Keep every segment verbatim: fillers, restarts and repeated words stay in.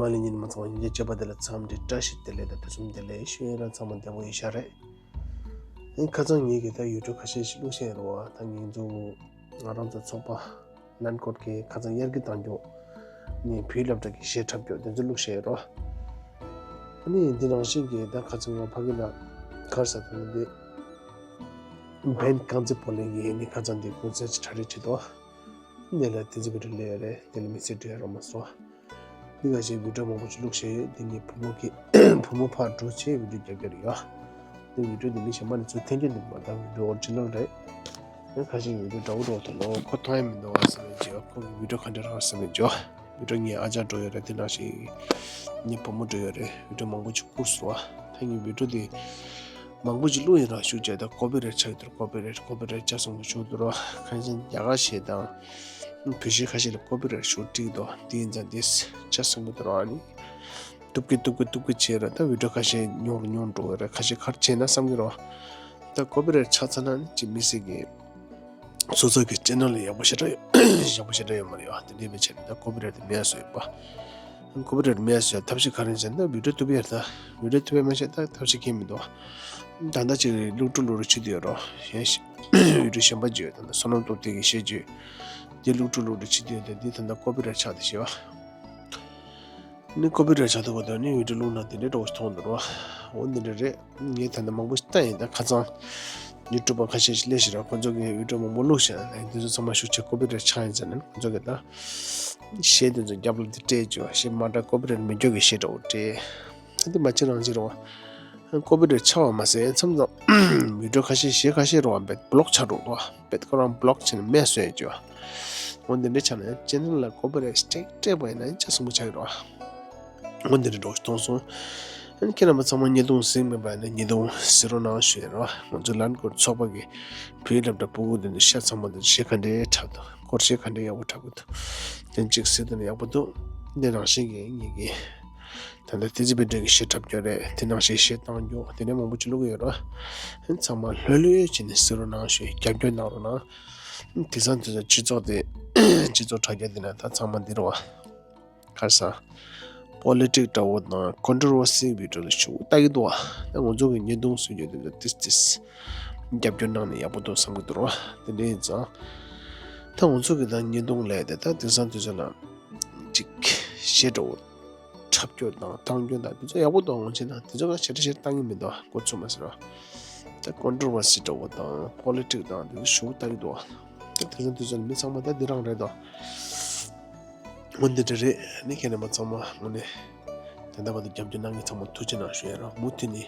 ཨ་ནི་ཉིན་མ་ཚང་བ་ཡིན་གྱི་བྱེད་པ་དེ་ལ་འཚམས་འདྲི་བཀྲ་ཤིས་བདེ་ལེགས་དང་ཐུགས་རྗེ་ཆེ་ལེགས་ཞུ་ཡིན་ར། ཚང་མ་བདེ་པོ་ཡིན་ཤག་རེད། ཨ་ནི་ཁ་སང་ངེད་ཀྱིས་ད་ཡུལ་གྲུ་ཁ་ཤས་ཤིག་བླུགས་བཞག་ཡོད་རེད་བ། ད་ངེད་ཚོ་ང་རང་ཚོ་ཚོགས་པ་ལན་ཀོར་གྱི་ཁ་སང་དབྱར་གྱི་གཏམ་རྒྱུད་ནས་བོད་སློབ་གྲྭ་གི་གཞས་འཁྲབ་རྒྱུ་དེ་ཚོ་བླུགས་བཞག་ཡོད་རེད་བ། ཨ་ནི་འདི་ནང་བཞིན་གྱི་ད་ཁ་སང་ང་ཕ་གི་ལ་གར་ས་དང་འདི་བན་རྐང་རྩེད་སྤོ་ལོ་ཡིན་ནི་ཁ་སང་འདི་ཀུན་གསལ་གྱི་གྲ་སྒྲིག་བྱེད་དོ། འདི་ལ་དེ་ཚོ་བི་ཌིའོ་ལས་ཡོད་རེད། དེ་ལ་མི་ཚེ་འགྲོ་ཡ་རོགས་མ་སོང་། འདི་ག་ཞིག་བི་ཌིའོ་མང་པོ་ཞིག་བླུགས་བཞག་ཡོད། འདི་ངའི་བུ་མོ་གི་བུ་མོ་ཕར་འགྲོ་བྱས་བི་ཌིའོ་རྒྱབ་རྒྱབ་རེད་ཡ། འདི་བི་ཌིའོ་འདི་མི་གཞན་པ་ནས་ཚུར་འཐེན་རྒྱུ་འདུག་པ། ད་བི་ཌིའོ་ཨོ་རི་ཇི་ནལ་རེད། ཡང་ཁ་ཤས་ཀྱིས་བི་ཌིའོ་འདྲ་བོ་འདྲ་བོ་ཐོན་ལ་ཁོ་མཐོང་ཡ་མི་འདུག་བ་བསམ་ནས་བརྗོད། ཁོ་གི་བི་ཌིའོ་ག་འདྲ་རག་བསམ་ནས་བརྗོད། བི་ཌིའོ་ངའི་ཨ་ཅག་འགྲོ་ཡོད་རེད། དེ་ནང་བཞིན་ངའི་བུ་མོ་འགྲོ་ཡོད་རེད། བི་ཌིའོ་མང་པོ་ཅིག་བསྐུར་སོང་བ། ད་ངའི་བི་ཌིའོ་དེ་མང་པོ་ཅིག་བླུགས་ཡིན་ར་ཞུ་བྱས། ད་ཀོ་པི་རའེ་ཊི་ཆགས་ཀྱི་འདུག་ཀོ་པི་རའེ་ཊི་ཀོ་པི་རའེ་ཊི་ཆགས་སོང་གི་ཞུ་འདུག་ར། ཁ་སང་རྒྱ་གར་གཞས་དང་བོད་གཞས་ཁ་ཤས་ལ་ཀོ་པི་རའེ་ཊི་ཞུ་འགྲིག་འདུག་དེ་ཡིན་ཙང་དེ་ཆགས་སོང་གི་འདུག་ར། ཨ་ནི་གཏུབ་ཀི་གཏུབ་ཀི་གཏུབ་ཀི་བྱས་ར། ད་བི་ཌིའོ་ཁ་ཤས་ཉུང་རུ་ཉུང་རུ་འགྲོ་གི་རེད། ཁ་ཤས་ག་རེ་བྱས་ན་བསམ་གི་རེད་བ། ད་ཀོ་པི་རའེ་ཊི་ཆགས་ཚར་ན་ནི་ཅིག་མི་སེར་གྱི་སོ་སོ་གི་ཅེ་ནལ་ལ་ཡག་པོ་ཞེ་དྲག་ཡོད། ཡག་པོ་ཞེ་དྲག་ཡོད་མ་རེད་བ། དེ་འདྲའི་བྱས་ནས་ད་ཀོ་པི་རའེ་ཊི་མེད་ཡ་བཟོ་ཡོད་པ། ཀོ་པི་རའེ་ཊི་མེད་ཡ་བཟོ་ཡ་ཐབས་ཤེས་ག་རེ་ཡིན་ཟེར་ན། ད་བི་ཌིའོ་གཏུབ་ཡ་ད་བི་ཌིའོ་གཏུབ་ཡ་མ་བྱས་ད་ཐབས་ཤེས་གང་ཡང་མི་འདུག་བ། ད་ལྟ་ཅིག་བླུགས་དཀྲུག་བླུགས་རེ་བྱེད་དུ་ཡོད་རོ། གཞན་ཞིག་བི་ཌིའོ་གཞན་པ་ཅིག་ཡོད། ད་ལྟ་བསོད་ནམས་སྟོབས་རྒྱས་ཀྱི་གཞས་ཅིག་ཡོད། དེ་བླུགས་དཀྲུག་བླུགས་རེ་བྱེད་དུ་ཡོད། ད་འདི་ད་ལྟ་ཀོ་པི་རའེ་ཊི་ཆགས་བསྡད་བྱས་བ། ནི་ཀོ་པི་རའེ་ཊི་ཆགས་ཐུབ་པ་དང་ནི་བི་ཌིའོ་བླུགས་ན་དེ་འདྲའི་འདྲ་བོ་ཞིག་མཐོང་འདུག་རོ། འོ་འདི་འདྲ་རེད། ངས་ད་ལྟ་མང་པོ་ཞིག་བལྟས་ཡིན། ད་ཁ་སང་ཡུ་ཊུབ་པ་ཁ་ཤས་ཤིག་སླེབས་ཤག་ར། ཁོ་ཚོ་གིས་བི་ཌིའོ་མང་པོ་བླུགས་ཤག་ལ། འདི་ཚོ་ཚང་མ་ཞུ་བྱས་ཀོ་པི་རའེ་ཊི་ཆགས་ཡིན་ཟེར་ནས་ཁོ་ཚོ་གིས་ད་གཞས་དེ་ཚོ་རྒྱབ་ལ་དེ་སྤྲད་བྱས་བ། གཞས་མ་འདྲ་ཀོ་པི་རའེ་ཊི་མི་འགྱོ་གི་གཞས་འདྲ་བོ་སྤྲད། ད་འདི་མ་བྱེད་རང་བྱེད་རོ། ཀོ་པི་རའེ་ཊི་ཆགས་པ་མ་ཟད་མཚམས་མཚམས་བི་ཌིའོ་ཁ་ཤས་གཞས་ཁ་ཤས་རོ་བ་བེད་བི་ལོག་ཆགས་འགྲོ་འདུག་བ། བེད་ཁོ་རང་བི་ལོག་བྱས་ནས་མེད་བཟོས་བྱས་བ། འོ་འདི་འདྲ་ཆགས་ན་ཡང་ཅེ་ནལ་ལ་ཀོ་པི་རའེ་ཊི་སྤྲད་སྤྲད་པ་ཡིན་ན་ཡང་ཆ་སྲིང་པོ་ཆགས་ཀྱི་རེད་བ། འོ་འདི་འདྲ་འདྲ་བོ་ཞིག་མཐོང་སོང་། ཨ་ནི་ཁྱེད་རྣམ་པ་ཚང་མ་བརྙན་ཐུང་གཟིགས་མེད་པ་ཡིན་ན་བརྙན་ཐུང་གཟིགས་རོགས་གནང་ཞུ་ཡ་རེད་བ། ང་ཚོ་ལན་ཀོར་ཚོགས་པ་གི་བོད་སློབ་གྲྭ་སྤུ་གུ་དེ་ཚོ་ཤ་ཚ་མོ་དེ་ཚོ་གཞས་ག་འདྲའི་འཁྲབ་འདུག་སྐོར་གཞས་ག་འདྲའི་ཡག་པོ་འཁྲབ་གི་འདུག་དེ་གཅིག་གཟིགས་དུས་ན་ཡག་པོ་འདུག་འདི་ནང་བཞིན་གྱི་ངེད་ཀྱི་ད་ལྟ་ཏི་ཙི་བྷེ་ཊི་གི་གཞས་འཁྲབ་རྒྱུ་རེད། དེ་ནང་བཞིན་གཞས་བཏང་རྒྱུ་དེ་འདྲ་མང་པོ་ཅིག་བླུག་གི་ཡོད་རེད་བ། ཚང་མ་ལྷོད་ལྷོད་བྱས་ནས་གཟིགས་རོགས་གནང་ཞུ། རྒྱབ་སྐྱོར་གནང་རོགས་གནང་། དེང་སང་དུས་ཚོད་སྤྱི་ཚོགས་དེ་སྤྱི་ཚོགས་དྲ་རྒྱ་འདི་ན་ད་ཚང་མ་འདི་རེད་བ། ཁ་སང་པོ་ལི་ཊིག་འདྲ་བོ་དང་ཀོན་ཊོ་བར་སི་བི་ཌིའོ་ལ་ཞུ་ལྟ་གི་འདུག་བ། ད་ང་ཚོ་གི་བརྙན་ཐུང་བཟོ་རྒྱུ་དེ་ཚོ་ཏིས་ཏིས་རྒྱབ་སྐྱོར་གནང་ན་ཡག་པོ་འདུག་བསམ་གི་འདུག་ར་བ། དེ་འདྲ་ཡིན་ཙང་ད་ང་ཚོ་གི་ད་བརྙན་ཐུང་ལས་དེ་ད་དེང་སང་དུས་ཚོད་ལ་ཅིག་གཞས་འདྲ་བོ་འཁྲབ་རྒྱུ་དང་བཏང་རྒྱུ་དང་དེ་ཚོ་ཡག་པོ་འདུག་ང་ཚོ་ན་དེ་ཚོ་ག་ཞེ་དྲག་ཞེ་དྲག་བཏང་གི་མི་འདུག་འགོ་ཚུགས་མ་ཟེར་བ། ད་ཀོན་ཊོ་བར་སི་འདྲ་བོ་དང་པོ་ལི་ཊིག་དང་དེ་ཚོ་ཞུ་ལྟ་གི་འདུག་ད་དེང་སང་དུས་ཚོད་ལ་མི་ཚང་མ་ད་འདི་རང་རེད་དོ། འོ་འདི་འདྲ་རེད། ནི་ཁྱེད་རྣམ་པ་ཚང་མ་དངོས་གནས་ད་ལྟ་བར་དུ་རྒྱབ་སྐྱོར་གནང་མཁན་ཚང་མ་ཐུགས་རྗེ་གནང་ཞུ་ཡ་ར། མུ་མཐུད་ནས་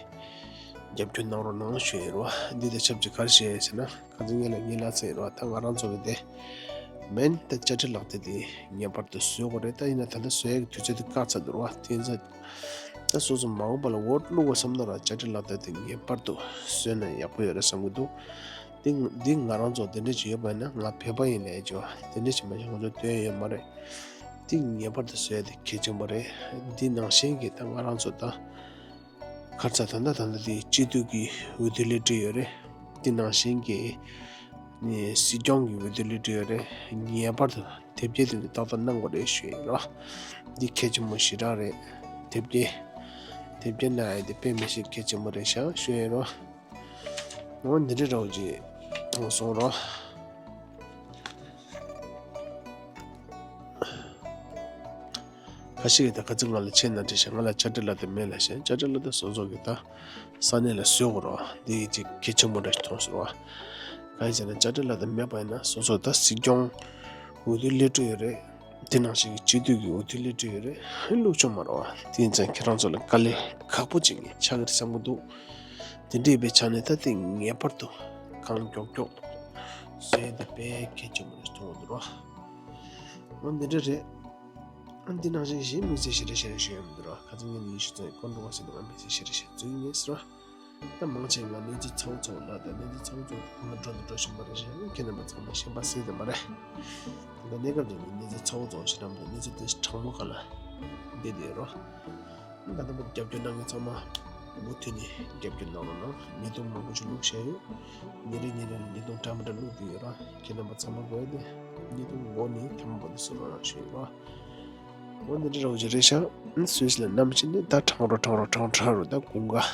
རྒྱབ་སྐྱོར་གནང་རོགས་གནང་ཞུ་ཡ་ར། འདི་དང་ཆབས་ཅིག་ག་རེ་བཤད་ཡ་ཟེར་ན། ཁ་སང་ངས་ལ་ངའི་ལ་ཚེ་ར་ད་ང་རང་ཚོ་གི་དེ་མེན་ད་དཔྱ་ཁྲལ་ལག་དེབ་དེ་ངེས་པར་དུ་བཟོ་དགོས་རེད། ད་ཡིན་ན་ད་ལྟ་བཟོ་ཡ་གི་དུས་ཚོད་དེ་བཀག་ཚར་འདུག་ར་བ། དེ་ཡིན་ཙང་ད་སོ་སོ་མ་འོངས་པ་ལ་འོ་བླུག་དགོས་བསམ་ན་ར་དཔྱ་ཁྲལ་ལག་དེབ་དེ་ངེས་པར་དུ་བཟོས་ན་ཡག་པོ་ཡོད་རེད་བསམ་གི་འདུག་འདི་འདི་ང་རང་ཚོ་དེ་འདྲ་ཅིག་ཡོད་པ་ཡིན་ན་ང་བོད་པ་ཡིན་ལས་ཀྱི་བ་དེ་འདྲ་ཅིག་མ་གཞི་ང་ཚོ་དོན་ཡོད་མ་རེད། འདི་ངེས་པར་དུ་བཟོ་ཡ་དེ་གལ་ཆེན་པོ་རེད། འདི་ནང་བཞིན་གྱི་ད་ང་རང་ཚོ་ད་ག་རེ་ཟེར་ད་ད་ད་ད་འདི་སྤྱི་འཐུས་ཀྱི་འོས་བསྡུ་སླེབས་ཀྱི་ཡོད་རེད། འདི་ནང་བཞིན་གྱི་ནི་སྲིད་སྐྱོང་གི་འོས་བསྡུ་སླེབས་ཀྱི་ཡོད་རེད། ངེས་པར་དུ་དེབ་སྐྱེལ་དེ་ཚོ་ཏག་ཏག་གནང་དགོས་རེད་ཞུ་ཡ་ཡིན་རོ། འདི་གལ་ཆེན་པོ་ཞེ་དྲག་རེད། དེབ་སྐྱེལ་དེབ་སྐྱེལ་གནང་ཡ་དེ་དཔེ་མི་སྲིད་གལ་ཆེན་པོ་རེད་ཤག་ཞུ་ཡ་ཡིན་རོ། འོ་འདི་འདྲ་རོགས་ཀྱིས་གཏོང་སོང་རོགས། ཁ་ཤས་ཀྱིས་ད་ཁ་ཚིག་ང་ལ་ཆེ་ན་འདྲི་ཤག་ང་ལ་དཔྱ་ཁྲལ་ལག་དེབ་མེད་ལབ་ཤག་དཔྱ་ཁྲལ་ལག་དེབ་སོ་སོ་གིས་ད་ས་གནས་ལ་བཟོ་དགོས་རོགས། འདི་ཡིན་ཅིག་གལ་ཆེན་པོ་འདྲ་ཞིག་མཐོང་སོང་རོགས། གང་ཡིན་ཟེར་ན་དཔྱ་ཁྲལ་ལག་དེབ་མེད་པ་ཡིན་ན་སོ་སོ་ད་སྲིད་སྐྱོང་འོས་བསྡུ་སླེབས་འགྲོ་ཡོད་རེད། དེ་ནང་བཞིན་གྱི་སྤྱི་འཐུས་ཀྱི་འོས་བསྡུ་སླེབས་འགྲོ་ཡོད་རེད། ཧིན་བླུག་ཆོག་མ་རེད་བ། དེ་ཡིན་ཙང་ཁྱེད་རང་ཚོ་ལ་དཀའ་ལས་ཁག་པོ་ཅིག་ཆགས་ཀྱི་རེད་བསམ་གྱི་འདུག་དེ་འདྲ་ཡིན་པའི་ཆ་ནས་ད་དེ་ངེས་པར་དུ་གང་མགྱོགས་མགྱོགས་བཟོས་ཏེ་དཔེ་གལ་ཆེན་པོ་རེད་མཐོང་གི་འདུག་ར། འོ་འདི་འདྲ་རེད། འདི་ནང་བཞིན་གཞན་དམིགས་བསལ་ཞེ་དྲག་ཞེ་དྲག་ཞུ་ཡ་མི་འདུག་ར། ཁ་སང་ངས་ནི་ཡེ་ཤེས་ཚང་གི་ཀོན་ཀྲོ་བར་སི་དེ་ང་དམིགས་བསལ་ཞེ་དྲག་ཞེ་དྲག་བརྩི་གི་མེད་ཟེར་ར། ད་མང་ཆེ་ང་གནས་ཚུལ་ཚ་བོ་ཚ་བོ་ལབ་དང་གནས་ཚུལ་ཚ་བོ་ཚ་བོ་དེ་གང་ལ་འགྲོ་འདུག་འགྲོ་བཞིན་པ་རེད་ཤག་ཁྱེད་རྣམ་པ་ཚང་མ་ཤེས་པ་གསལ་དེ་མ་རེད། ད་གནས་སྐབས་དེ་ནི་གནས་ཚུལ་ཚ་བོ་ཚ་བོ་ཞེ་དྲག་མི་འདུག་གནས་ཚུལ་དེ་གྲང་མོ་ག་ལ་བསྡད་བསྡད་ཡོད་རོ། ད་ལྟ་བར་རྒྱབ་སྐྱོར་གནང་མཁན་ཚང་མ་མུ་མཐུད་ནས་རྒྱབ་སྐྱོར་གནང་རོགས་གནང་། བརྙན་ཐུང་མང་པོ་ཞིག་བླུགས་བཞག་ཡོད། ཉིན་རེ་ཉིན་རེ་ལ་བརྙན་ཐུང་འདྲ་མི་འདྲ་བླུགས་བསྡད་ཡོད་ར། ཁྱེད་རྣམ་པ་ཚང་མ་དགོས་ཏེ་བརྙན་ཐུང་འགོ་ནས་མཐའ་མ་བར་དུ་གཟིགས་རོགས་གནང་ཞུ་ཡོད་ར། འོ་འདི་འདྲ་རོགས་ཀྱི་རེད་ཤག་སུད་སི་ལ་ནམ་ཕྱིན་ནི་ད་གྲང་རོ་གྲང་རོ་གྲང་གྲང་རོ་ད་དགུན་ཁ་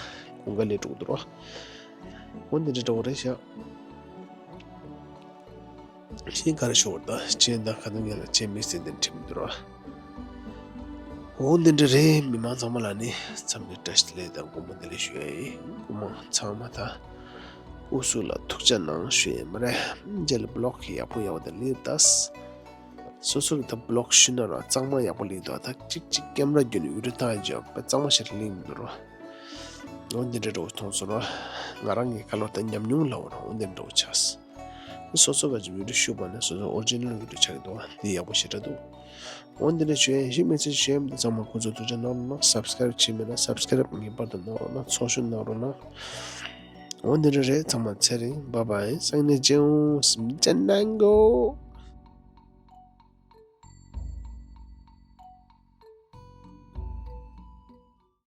དགུན་ཁ་ལས་འགྲོ་གི་འདུག་རོ། འོ་འདི་འདྲ་རོགས་རེད་ཤག་ཤིང་ག་རེ་ཤོར་ད་ཅེས་ད་ཁ་ཏུ་ངེད་ལ་ཅེས་མི་སྲིད་དེ་འཁྲིམ་འདུག་རོ། འོ་འདི་འདྲ་རེད། མི་མང་ཚང་མ་ལ་ནི་འཚམས་འདྲི་བཀྲ་ཤིས་བདེ་ལེགས་དང་དགོངས་པ་བདེ་ལེགས་ཞུ་ཡ་ཡིན། སྐུ་མང་ཚང་མ་ད་སྐུ་གཟུགས་ལ་ཐུགས་ཅག་གནང་ཞུ་ཡ་ཡིན་མ་རེད། རྗེས་ལ་བི་ལོག་ཡག་པོ་ཡག་པོ་དེ་ལེགས་ད། སོ་སོ་གི་ད་བི་ལོག་ཞུ་ན་ར་གཙང་མ་ཡག་པོ་ལེགས་འདུག་ད་གཅིག་གཅིག་ཀེམ་ར་བརྒྱུད་ནས་ཡུ་ཊུབ་བཏང་ཡ་ཅིག་ཡོད་པ་གཙང་མ་ཞིག་ལེགས་མི་འདུག་རོ། འོ་འདི་འདྲ་འགྲོ་མཐོང་སོང་རོ། ང་རང་གི་ཁ་ལོ་ད་ཉམས་མྱོང་ལ་འོ་ར་འོ་འདི་འདྲ་ཆགས། སོ་སོ་ག་ཅིག་ཡུ་ཊུབ་ཞུགས་པ་ནས་སོ་སོ་ཨོ་རི་ཇི་ནལ་ཡུ་ཊུབ་ཆགས་འདུག་འདི་ཡག་པོ་ཞེ་དྲག་འདུག་འོ་འདི་འདྲ་བྱོས་ཡིན་ཞིག་མི་ཚེ་བྱོས་ཡིན་ཚང་མ་ཁོ་ཚོ་ཐུགས་ཅག་གནང་རོགས་གནང་། སབ་སི་ཀ་རེབ་བྱེད་མེད་ན་སབ་སི་ཀ་རེབ་ངེས་པར་དུ་གནང་རོགས་གནང་། ཚོགས་ཞུགས་གནང་རོགས་གནང་། འོ་འདི་འདྲ་རེད། ཚང་མ་ཚེ་རིང་། བཱའི་བཱའི། སང་ཉིན་མཇལ་ཡོང་། སེམས་ཅན་ནང་གོ།